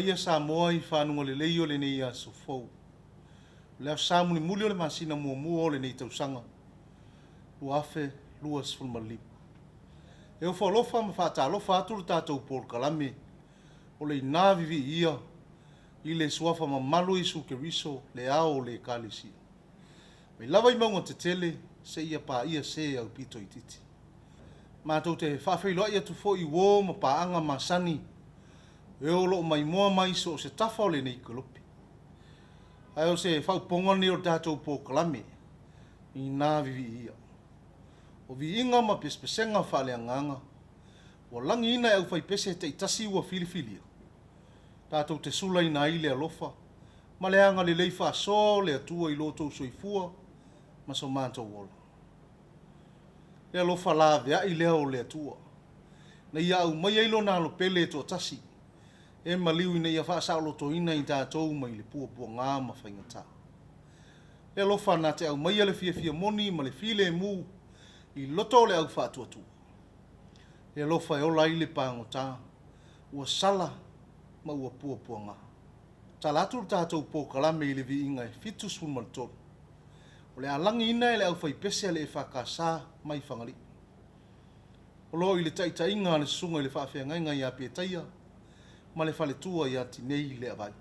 maia Samoa i fanuga lelei o lenei aso fou. O le aso Sa mulimuli o le masina muamua o lenei tausaga 2025. E ofo alofa ma faatalofa atu le tatou polokalame o le Ina Viviia i le Suafa mamalu o Iesu Keriso, le Ao o le Ekalesia. Mai lava i mauga tetele seia paia se aupito itiiti. Matou te faafeiloai atu foi i uo ma paaga masani e o lo o maimoa mai i so o se tafa o lenei kelope. Ae o se faaupoga lenei o le tatou polokalame, Ina Viviia. O viiga ma pesepesega faaleagaga ua lagiina e aufaipese taitasi ua filifilia, tatou te sulaina ai le alofa ma le agalelei faasoa o le Atua i lo outou soifua ma so matou ola. Le alofa laveai lea o le Atua, na Ia aumaia ai Lona Alo Pele e toatasi, e maliu ina ia faasaolotoina i tatou mai le puapuaga ma faigata. Le alofa na te aumaia le fiafia moni ma le filemu i loto o le au faatuatua. Le alofa e ola ai le pagota ua sala ma ua puapuaga. Tala atu le tatou polokalame i le viiga e 73. O le a lagiina e le aufaipese a le EFKS mai Fagalii. O lo o i le taitaiga a le Susuga i le Faafeagaiga ia Petaia ma le faletua ia Tinei Leavai.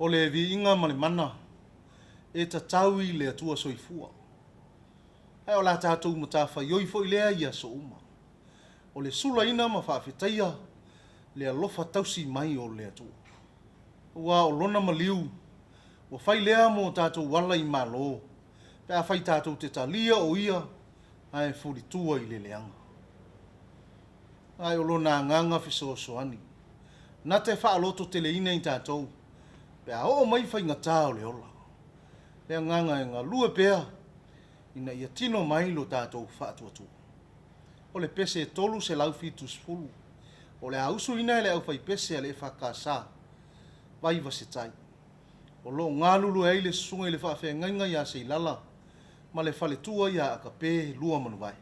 O le viiga ma le mana e tatau i le Atua Soifua. Ae o la tatou matafaioi foi lea i aso uma, o le sulaina ma faafetaia le alofa tausi mai o le Atua. Aua o Lona maliu ua fai lea mo tatou ala i Malo, pe afai tatou te talia o Ia ae fulitua i le leaga. Ae o Lona Agaga fesoasoani na te faalototeleina i tatou pe a oo mai faigata o le ola. Le agaga e galue pea ina ia tino mai lo tatou faatuatua. O le pese 370 o le a usuina e le aufaipese a le EFKS Vaivasetai, o lo o galulue ai le susuga i le faafeagaiga ia Seilala ma le faletua ia Akape Luamanuvae.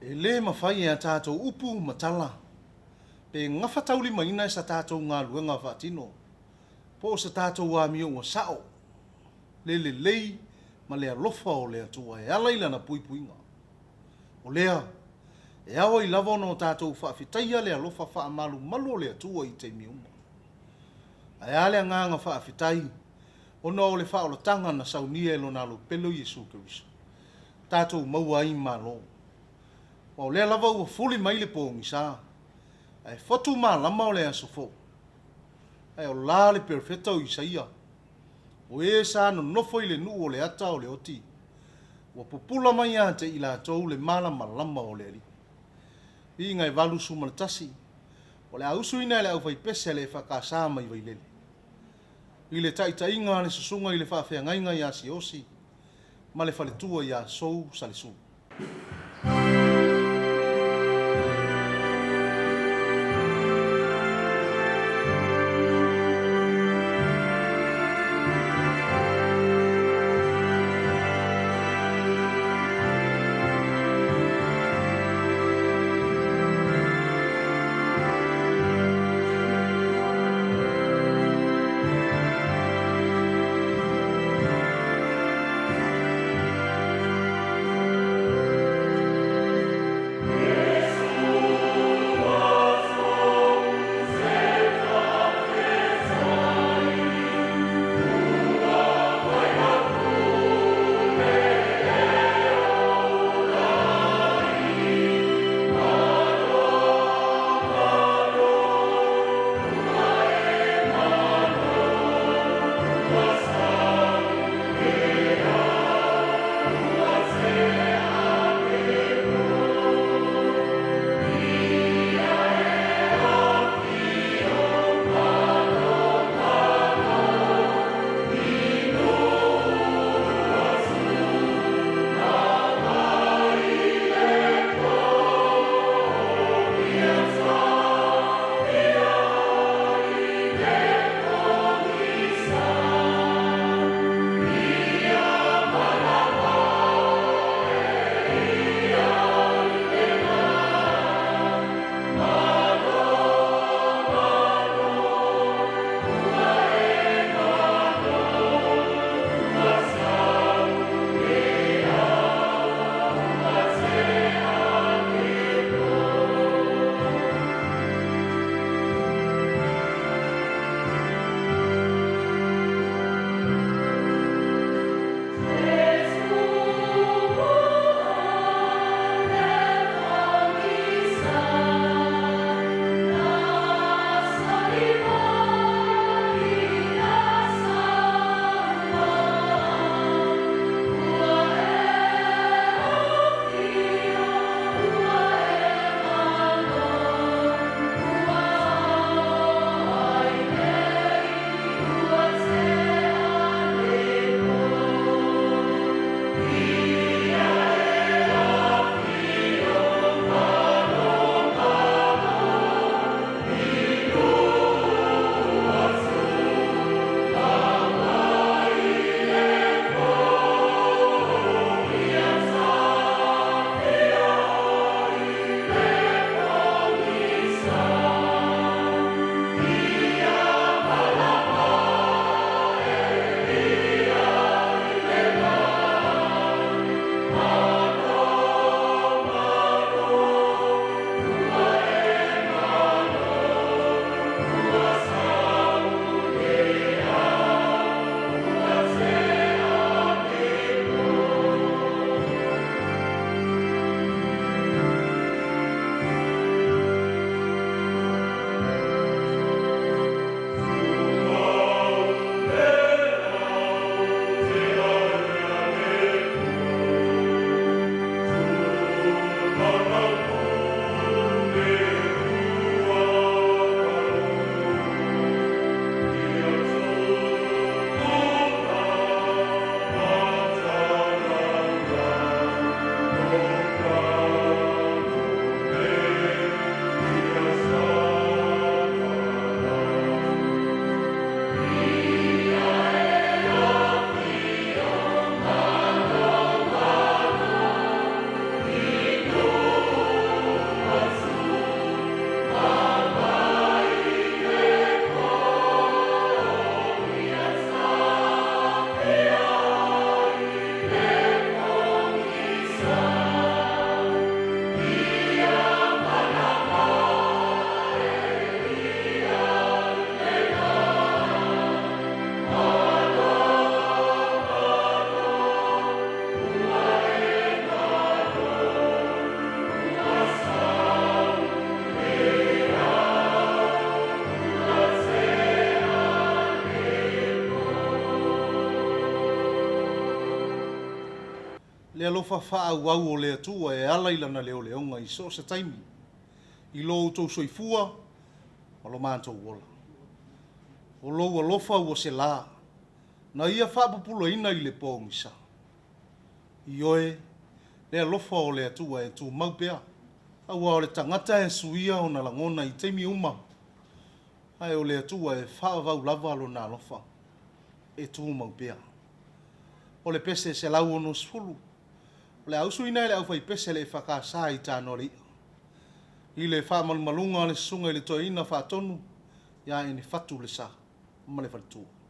E lē mafai e a tatou upu ma tala pe gafataulimaina e sa tatou galuega faatino po o sa tatou amio ua sao le lelei ma le alofa o le Atua e ala i Lana puipuiga. O lea, E ao ai lava ona o tatou faafetaia le alofa faamalumalu o le Atua i taimi uma. Ae a le agaga faafetai ona o le faaolataga na saunia e Lona Alo Pele o Iesu Keriso, tatou maua ai malo. Aua o lea lava ua fuli mai le pogisa, ae fotu malama o le aso fou. Ae o la le perofeta o Isaia, o e sa nonofo i le nuu o le ata o le oti, ua pupula mai ia te i latou le malamalama o le Alii. Viiga e 81, o le a usuina e le aufaipese a le EFKS mai Vailele. I le taitaiga a le susuga i le faafeagaiga ia Siaosi ma le faletua ia Sou Salesu. Le alofa faaauau o le Atua e ala i Lana leoleoga i so o se taimi, i lo outou soifua ma lo matou ola. O lou alofa ua sela, na Ia faapupulaina i le pogisa. Ioe, le alofa o le Atua e tumau pea, aua o le tagata e suia ona lagona i taimi uma, ae o le Atua e faavavau lava Lona alofa e tumau pea. O le pese 160, o le a usuina e le aufaipese a le EFKS i Tanoaleia, i le faamalumaluga a le Susuga i le Toeaina Faatonu ia Enefatu Lesa ma le faletua.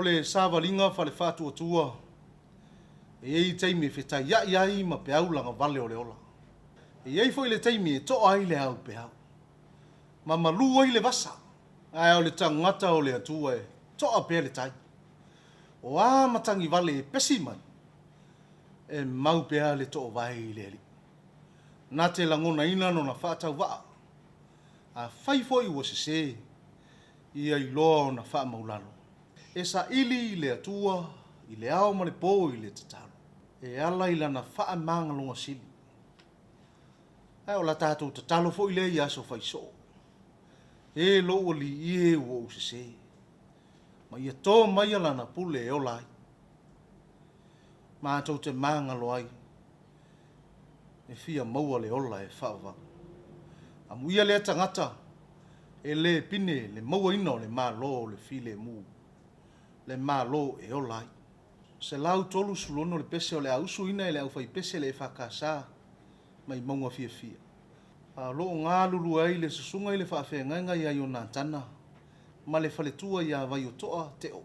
le savaliga fale faatuatua, e i ai taimi e fetaiai ai ma peau lagavale o le ola. E i ai foi le taimi e to'a ai le aupeau ma malu ai le vasa, ae o le tagata o le Atua e to'a pea le tai. O a matagi vale e pesi mai, e mau pea le toovae i le Alii. Na te lagonaina lona faatauvaa. Afai foi ua sese, ia iloa ona faamaulalo. E saili i le Atua i le ao ma le po i le tatalo, e ala i lana faamagaloga sili. Ae o la tatou tatalo foi lea i aso fai soo, E lou Alii e, ua ou sese, ma ia to maia Lana pule e ola ai. Matou te magalo ai e fia maua le ola e faavavau. Amuia lea tagata e le pine le mauaina o le Malo o le filemu, le Malo e ola ai. 136 le pese o le a usuina e le aufaipese a le EFKS mai Maugafiafia, a o lo o galulue ai le Susuga i le Faafeagaiga ia Ionatana ma le faletua ia Vaiotoa Teo.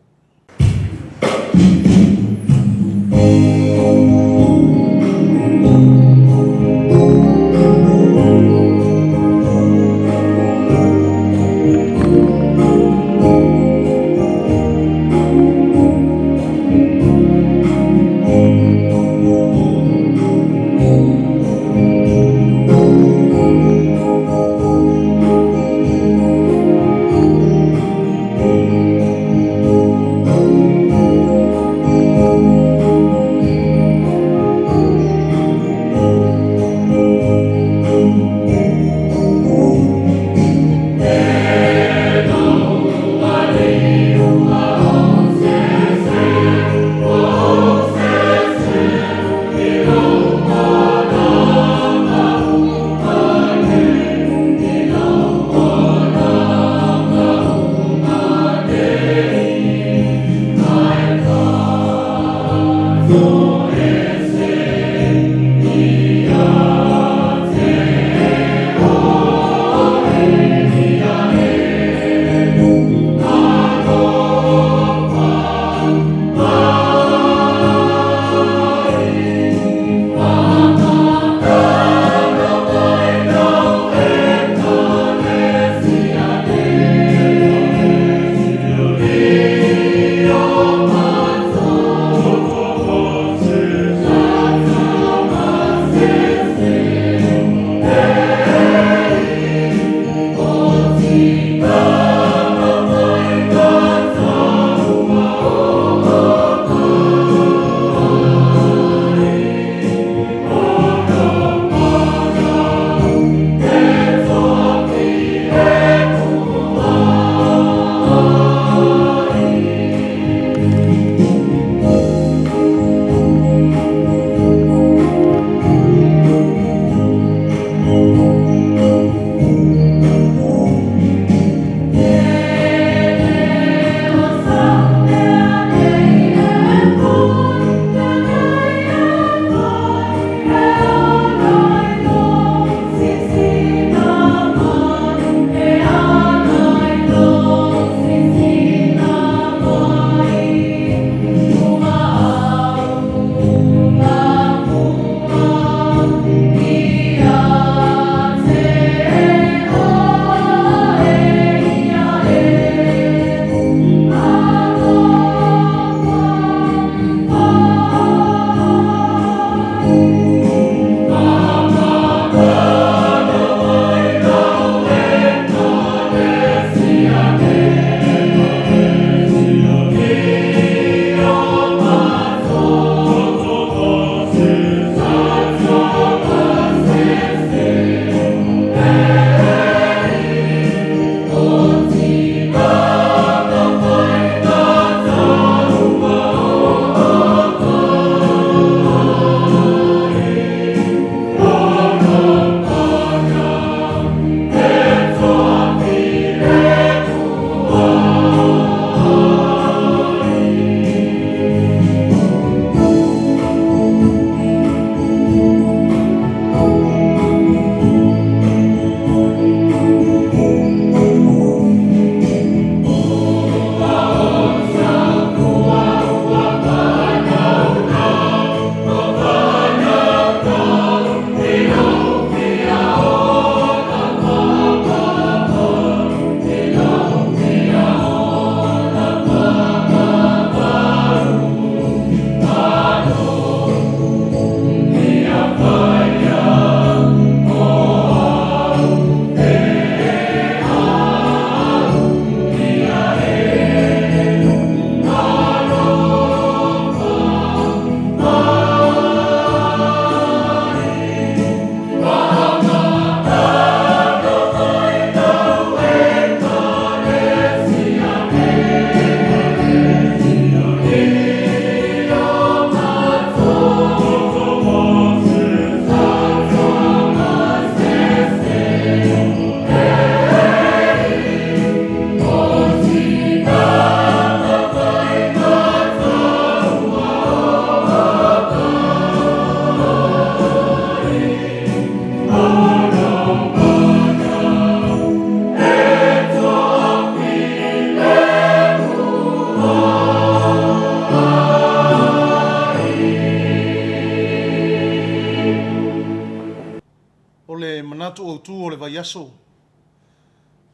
autu o le vaiaso,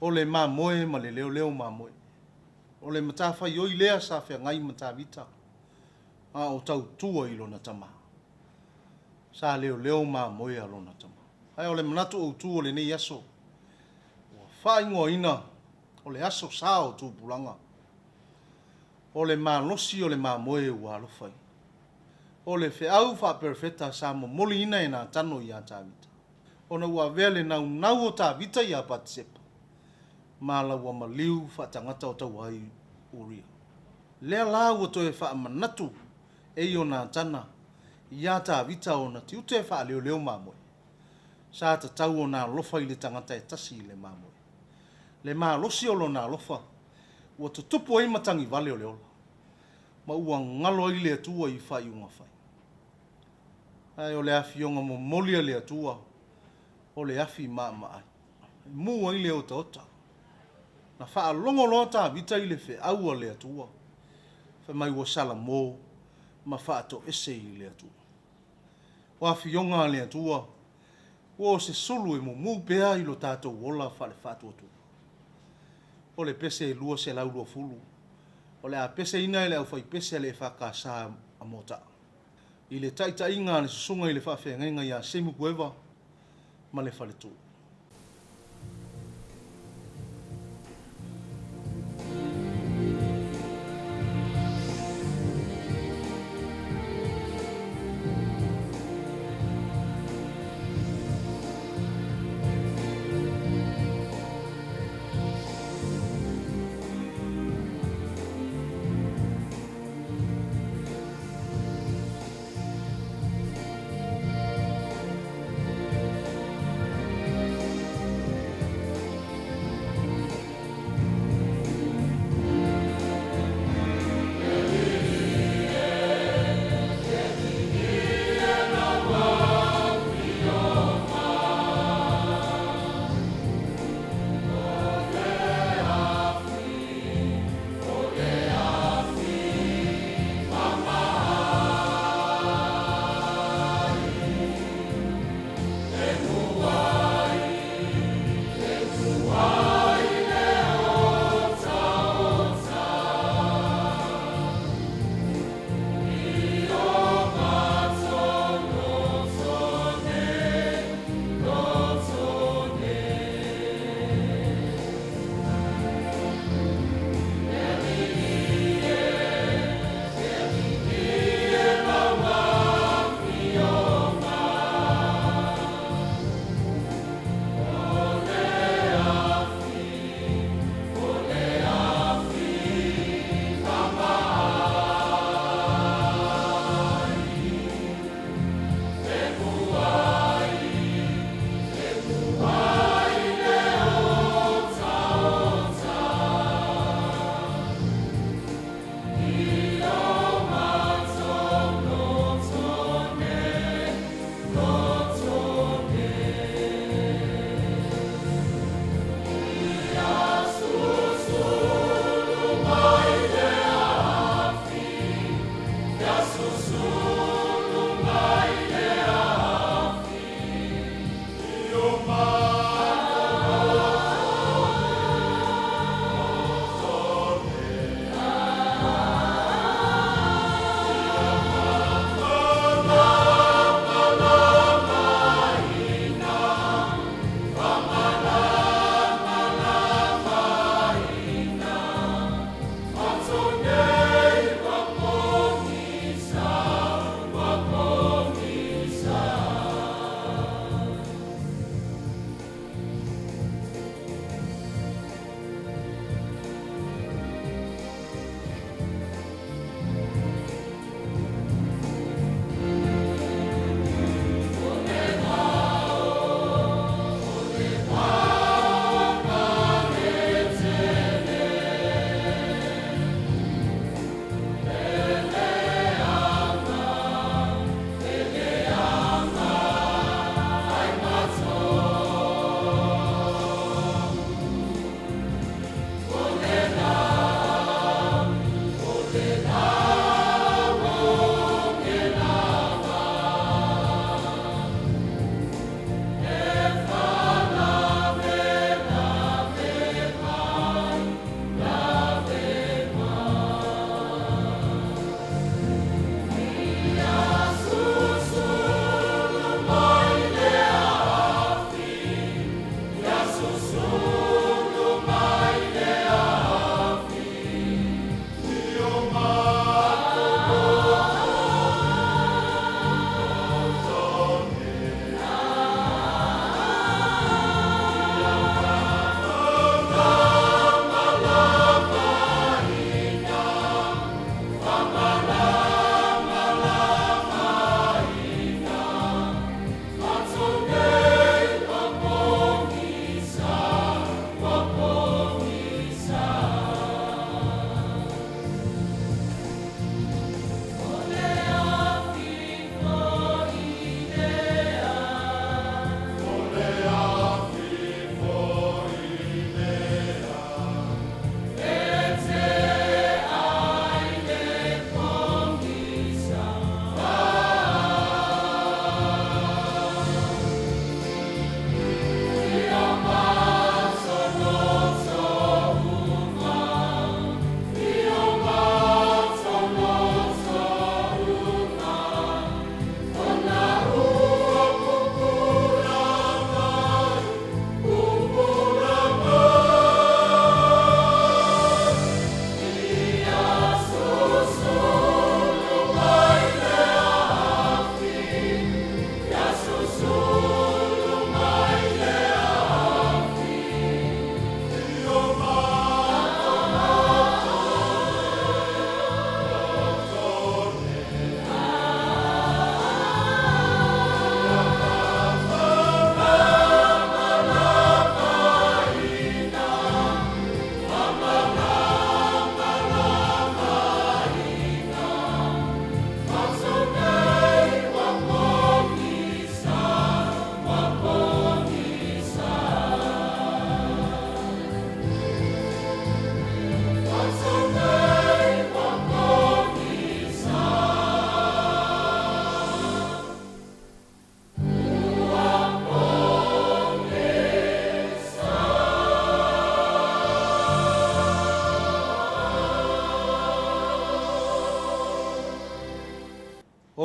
o le mamoe ma le leoleo mamoe. O le matafaioi lea sa feagai ma Tavita a o tautua i lona tama. Sa leoleo mamoe a lona tama. Ae o le manatu autu o lenei aso, ua faaigoaina o le Aso Sa o Tupulaga. O le malosi o le mamoe ua alofa ia. O le feau faaperofeta sa momoliina e Natano ia Tavita, ona ua avea le naunau o Tavita ia Patisepa ma la ua maliu faatagata o taua ai Uria. Lea la ua toe faamanatu ei o Natana ia Tavita ona tiute faaleoleo mamoe. Sa tatau ona alofa i le tagata e tasi i le mamoe. Le malosi o lona alofa ua tutupu ai matagi vale o le ola, ma ua galo ai le Atua i faaiuga fai. Ae o le afioga momoli a le Atua, o le afi maamaai, e mu ai le otaota. Na faalogo loa Tavita i le feau a le Atua, fai mai ua salamo ma faatoese i le Atua. O afioga a le Atua, ua o se sulu e mumu pea i lo tatou ola faale-faatuatua. O le pese e 220, o le a peseina e le aufaipese a le EFKS a Moataa, i le taitaiga a le susuga i le faafeagaiga ia Semu Kueva ma le faletua.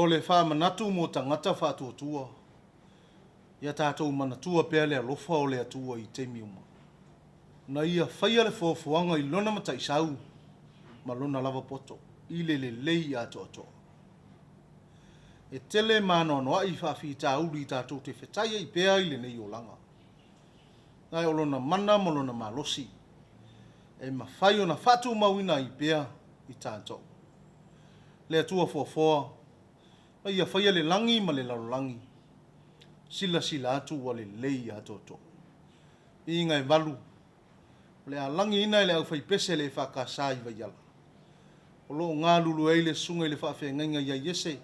O le faamanatu mo tagata faatuatua, ia tatou manatua pea le alofa o le Atua i taimi uma. Na Ia faia le foafoaga i Lona mataisau ma Lona lava poto i le lelei atoatoa. E tele ma anoanoai faafitauli tatou te fetai ai pea i lenei olaga. Ae o Lona mana ma Lona malosi e mafai ona faatumauina ai pea i tatou. Le Atua foafoa, na Ia faia le lagi ma le lalolagi, silasila atu ua lelei atoatoa. Viiga e valu, o le a lagiina e le aufaipese a le EFKS i Vaiala, o lo o galulue ai le susuga i le faafeagaiga ia Iese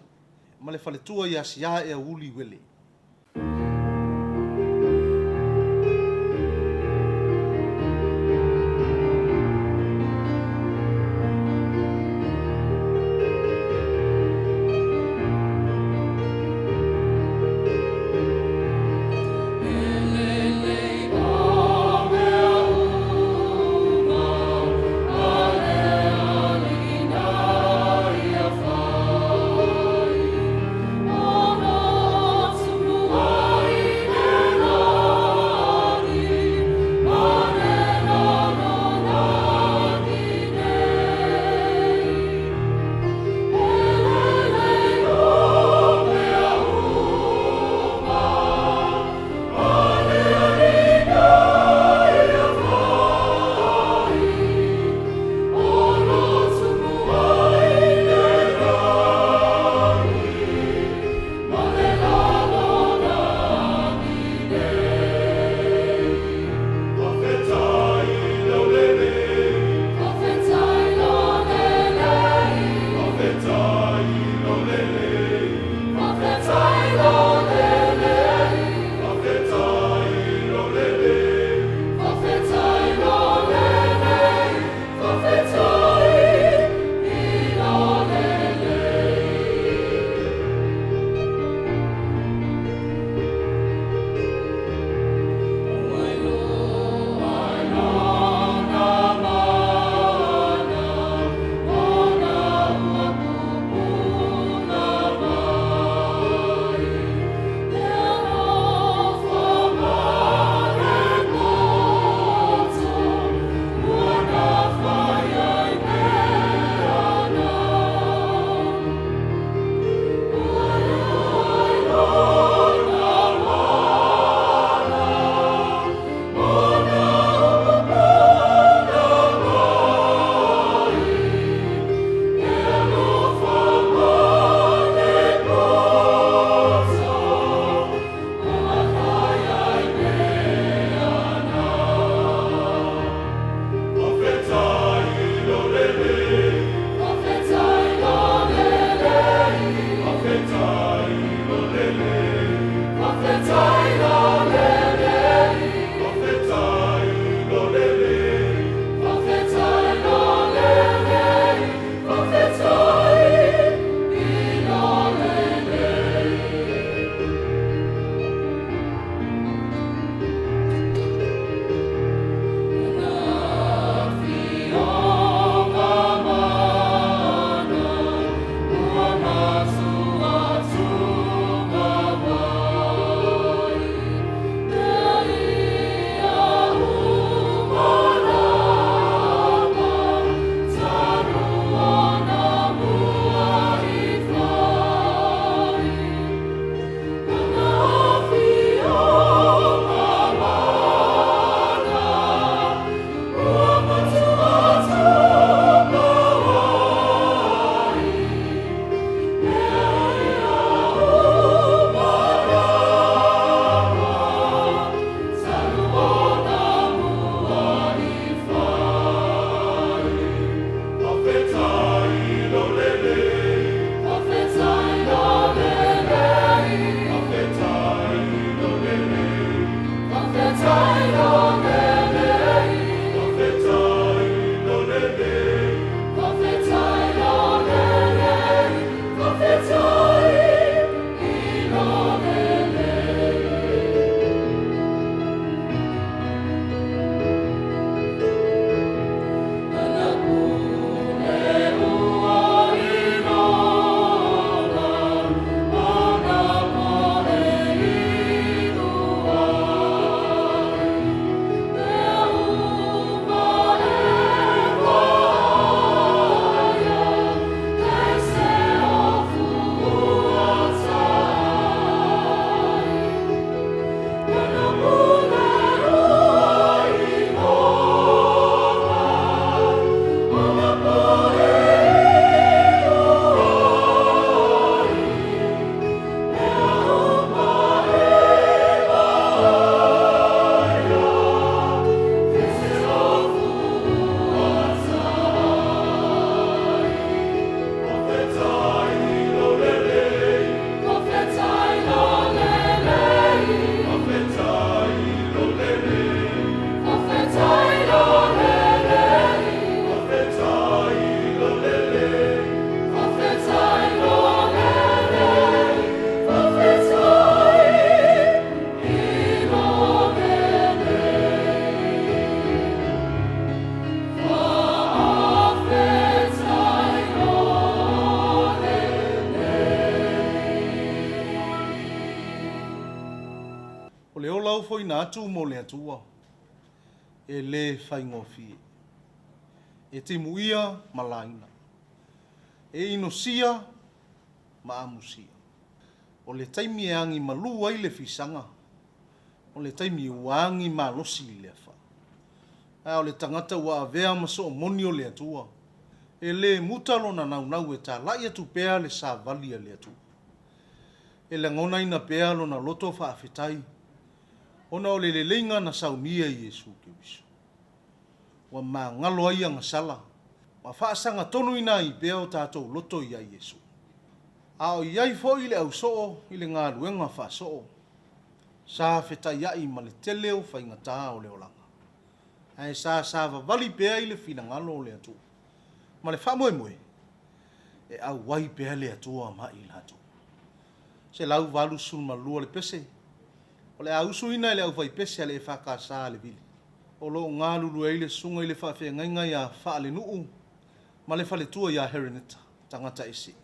ma le faletua ia Siaeauli Uele. E lelei a mea uma a le Alii na ia fai, Ona ofoina atu mo le Atua, e lē faigofie. E timuia ma laina. E inosia ma amusia. O le taimi e agi malū ai le fisaga, o le taimi ua agi malosi i le afa. A o le tagata ua avea ma soomoni o le Atua, e lē muta lona naunau e talai atu pea le savali a le Atua. E lagonaina pea lona loto faafetai ona o le leleiga na saunia e Iesu Keriso. Ua magalo ai agasala ma faasagatonuina ai pea o tatou loto iā Iesu. A o i ai foi le ausoo i le galuega faasoo, sa fetaiai ma le tele o faigata o le olaga, ae sa savavali pea i le finagalo o le Atua ma le faamoemoe e auai pea le Atua ma i latou. 182 le pese o le a usuina e le aufaipese a le EFKS a Levili, o lo o galulue ai le susuga i le faafeagaiga ia Faalenuu ma le faletua ia Hereneta, tagata ese.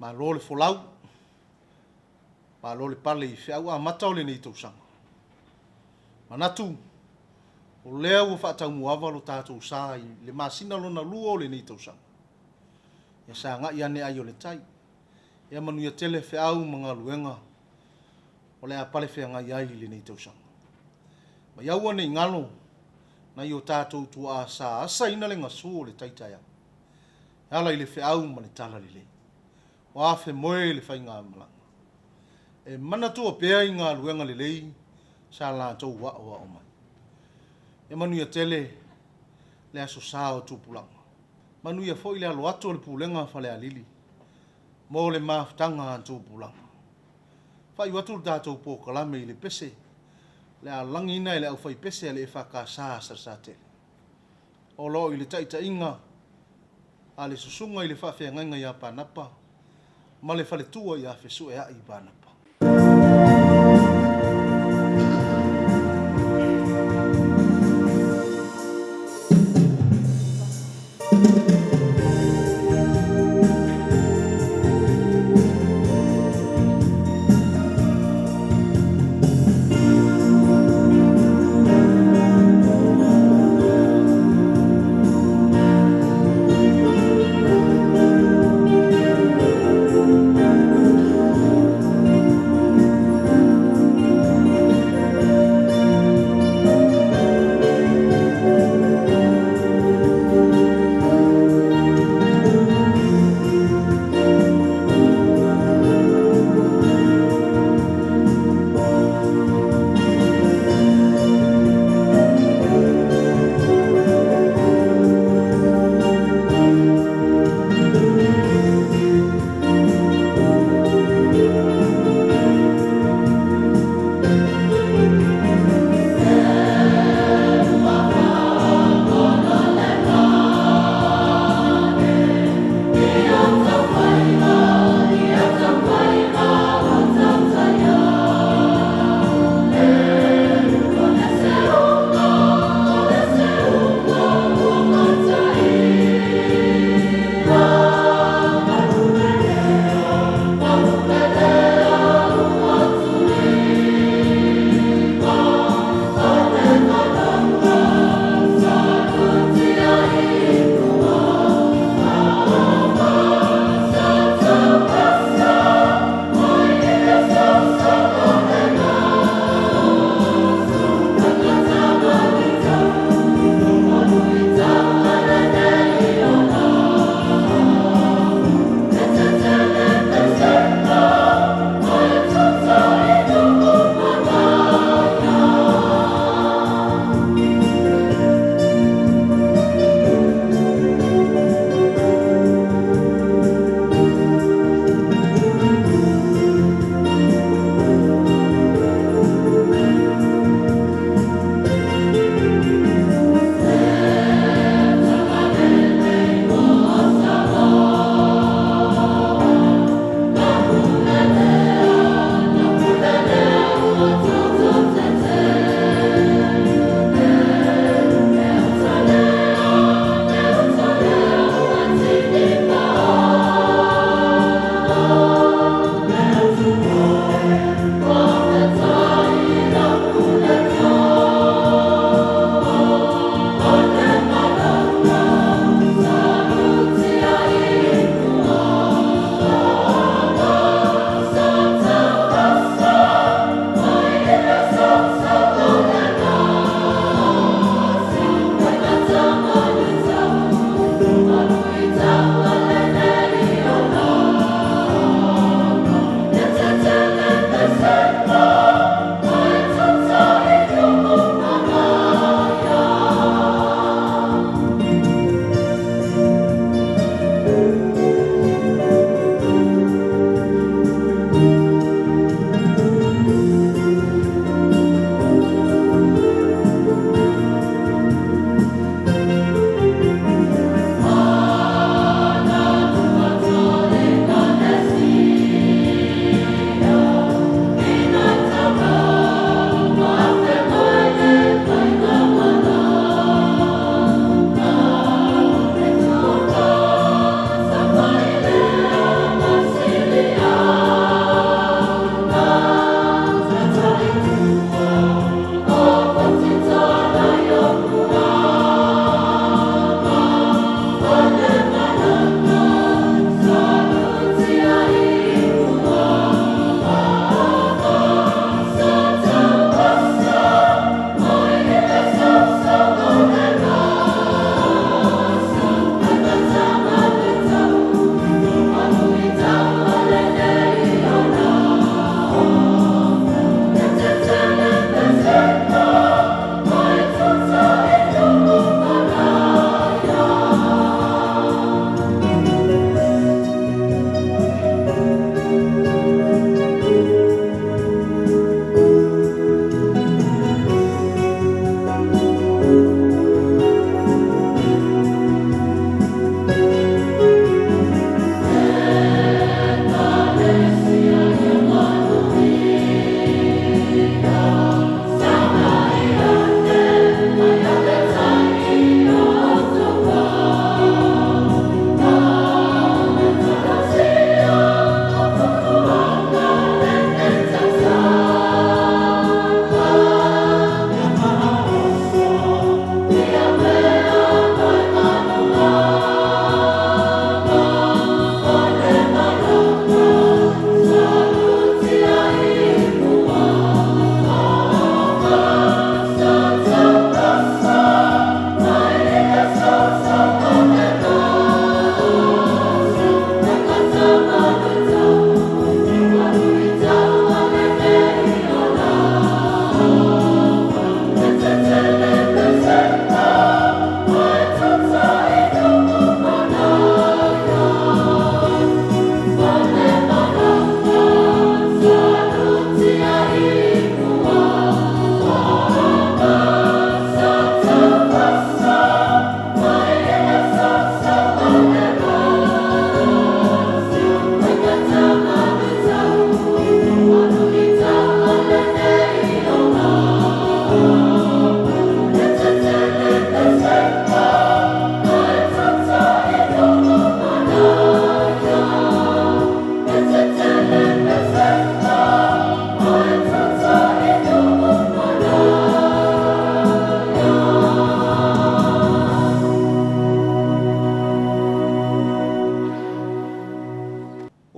Malo le folau, malo le pale i feau amata o lenei tausaga. Manatu, o lea ua faataumuaava lo tatou sa i le masina lona lua o lenei tausaga. Ia sagai ane ai o le tai. Ia manuia tele feau ma galuega o le a pale feagai ai i lenei tausaga. Ma ia aua ne i galo nai o tatou tuaa sa asaina le gasu o le tai taeao e ala i le feau ma le talalelei. Ua afemoe le faigamalaga. E manatua pea i galuega lelei sa latou aoao mai. Ia manuia tele le Aso Sa o Tupulaga. Manuia foi le alo atu o le Pulega a Falealili mo le mafutaga a tupulaga. Faaiu atu le tatou polokalame i le pese o le a lagiina e le aufaipese a le EFKS a Salesatele. O lo o i le taitaiga a le Susuga i le Faafeagaiga ia Panapa ma le faletua ia Fesueai Panapa.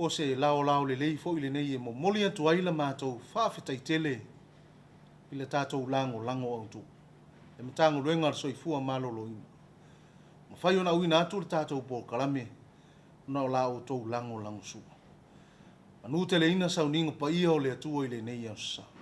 O se laolao lelei foi lenei e momoli atu ai la matou faafetai tele i le tatou lagolago autu, le Matagaluega a le Soifua Maloloina. Mafai ona auina atu le tatou polokalame ona o la outou lagolagosua. Manuteleina sauniga paia o le Atua i lenei aso Sa.